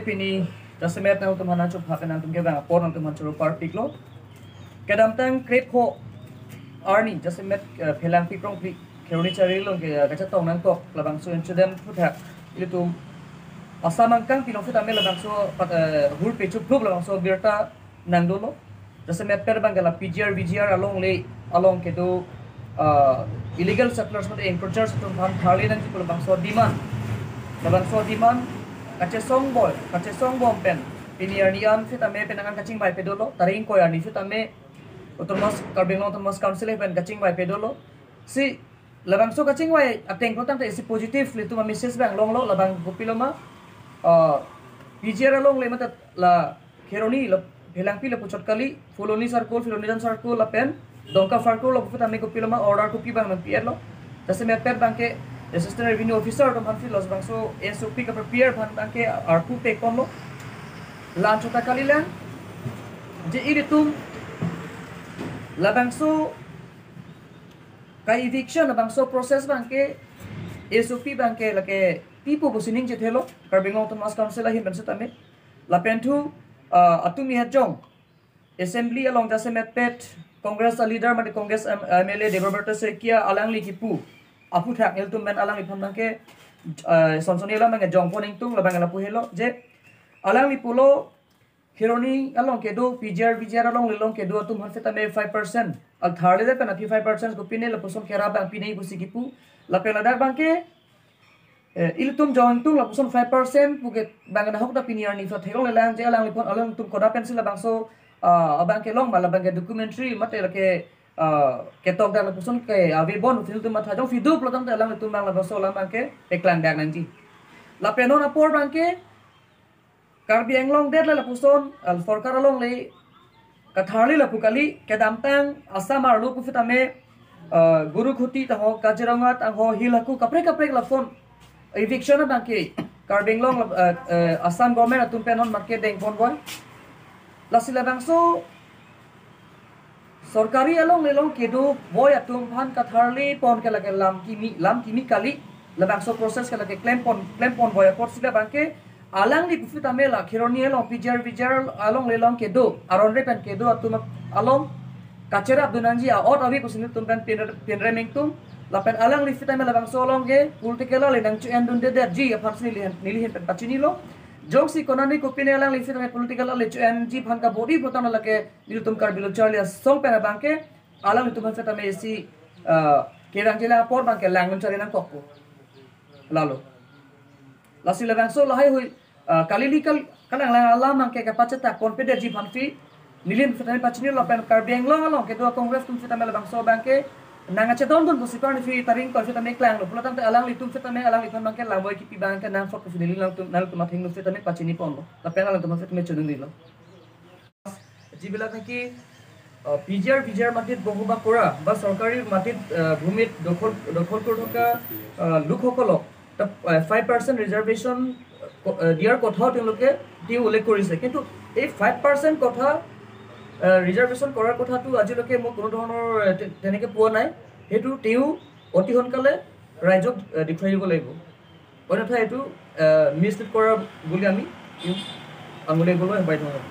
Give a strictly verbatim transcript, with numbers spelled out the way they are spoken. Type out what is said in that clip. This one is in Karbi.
Pini jasemet nangtum aphan nangchupha pen nangtum kevang apor nangtum aphan choro parpiklo. Kedamtang krepho arni jasemet, eh, Phelangpi Krongpi Kheroni Chari along ke, eh, kachetong nangkok labangso incident aphuthak ilitum Assam angkang pilong sitame labangso pat, eh, hur pechuplup labangso birta nangdolo. Jasemet pet abang ke la P G R, V G R alongle along kedo, ah, illegal settlers mate encroachers atum aphan tharli nangji pu labangso demand. Labangso demand kachesong boi, kachesong bom pen pini arni an sitame penang an kachingvai pedolo, tarik ingkoi arni sitame Autonomous, Karbi Anglong Autonomous Council pen kachingvai pedolo. Si labangso kachingvai ateng pulo tangte isi positive ilitum a-message abang longlo, labang kopiloma, ah, P G R alongle mate la Kheroni la Phelangpi lapu chot kali, Phuloni Circle, Phuloni Dam Circle lapen Dongka Circle along sitame kopiloma order kopi abang nangpi-etlo. Jasemet pet abang ke Assistant Revenue Officer atum aphan si labangso S O P kaprepare aphan abang ke arpu pekponlo. La-anchot ta kalilang, je ilitum labangso ka-eviction labangso process abang ke S O P abang ke lake pipo pusi ningje thelo Karbi Anglong Autonomous Council ahin pen sitame. Lapen thu, ah, atum ihet jong Assembly along jasemet pet Congress a-leader mate Congress M-, M L A Debabrata Saikia alangli kipu aphuthak ilitum pen alangliphan abang ke, ah, sonsoni alam abang ke jongpon ingtung labang lapu helo je alangli pulo Kheroni along kedo P G R, V G R alongle along kedo atum aphan sitame five percent. Al tharli de pen aphi five percent kopine lapuson kerap abang pine pusi kipu. Lapen ladak abang ke, eh, ilitum jong ingtung lapuson five percent pu ke abang nahok ta pini arni sa theklonglelang je alangliphan alanglitum koda pensi labangso, ah, abang ke long ma labang ke documentary mate lake, ah, ketok dak lapuson ke ave bon ilitum matha jongsi do pulo tangte alanglitum abang labangso alam abang ke peklang dak nangji. Lapen non apor abang ke Karbi Anglong det le lapuson, al sorkar alongle katharli lapu kali, kedamtang Assam arlo pu sitame, eh, Gurukhuti tangho, Kaziranga tangho, Hill Haku kaprek kaprek lason eviction abang ke Karbi Anglong, eh, eh, Assam government atum pen non market dengpon boi. Lasi labangso sorkari alongle along kedo boi atum aphan katharli pon ke lake lam kimi, lam kimi kali, labangso process ke lake klempon, klempon boi apotsi labang ke alangli pu sitame la Kheroni along P G R V G R alongle along kedo, aron re pen kedo atum along kacherap dun nangji a-ot ave pusi nelitum pen pin, pinrem ingtung, lapen alangli sitame labangso along ke political ale nangcho-en dundedetji aphan si neli ahin, neli ahin pen pachinilo. Jongsi konane kopine alangli sitame political ale cho-enji aphan kabor-i pulo tangte lake nelitum Karbi Lo Charli Asong pen abang ke alanglitum aphan sitame isi, ah, kevangjilang apor abang ke langdun chari nangkokpo. Lalo. Lasi labangso lahaihui, ah, kali li kal-, kalanglang alam abang ke kapachethak ponpedetji aphan si neli ahin sitame pachinilo lapen Karbi Anglong along kedo Congress atum sitame labangso abang ke nangkachedondun pusi parni si tarik ingkoi sitame klanglo. Pulo tangte alanglitum sitame alangliphan abang ke langboi kipi abang ke nangsot pusi neli nangtum, nangtum athengno sitame pachiniponlo. Lapen alangtum sitame chonungrilo. যিবিলাক নেকি, আহ, P G আৰ, ভি জি আৰ মাটিত বসবাস কৰা বা চৰকাৰী মাটিত, আহ, ভূমিত দখল, দখল কৰি থকা, আহ, লোকসকলক এটা, আহ, ফাইভ পাৰ্চেণ্ট ৰিজাৰ্ভেশ্যন, আহ, দিয়াৰ কথাও তেওঁলোকে, তেওঁ উল্লেখ কৰিছে। কিন্তু এই ফাইভ পাৰ্চেণ্ট কথা, আহ, ৰিজাৰ্ভেশ্যন কৰাৰ কথাটো আজিলৈকে মই কোনো ধৰণৰ, আহ, তে-, তেনেকে পোৱা নাই। সেইটো তেওঁ অতি সোনকালে ৰাইজক, আহ, দেখুৱাই দিব লাগিব। অন্যথা এইটো, আহ, মিছলিড কৰা বুলি আমি আঙুলিয়াই ক'বলৈ বাধ্য হ'ম।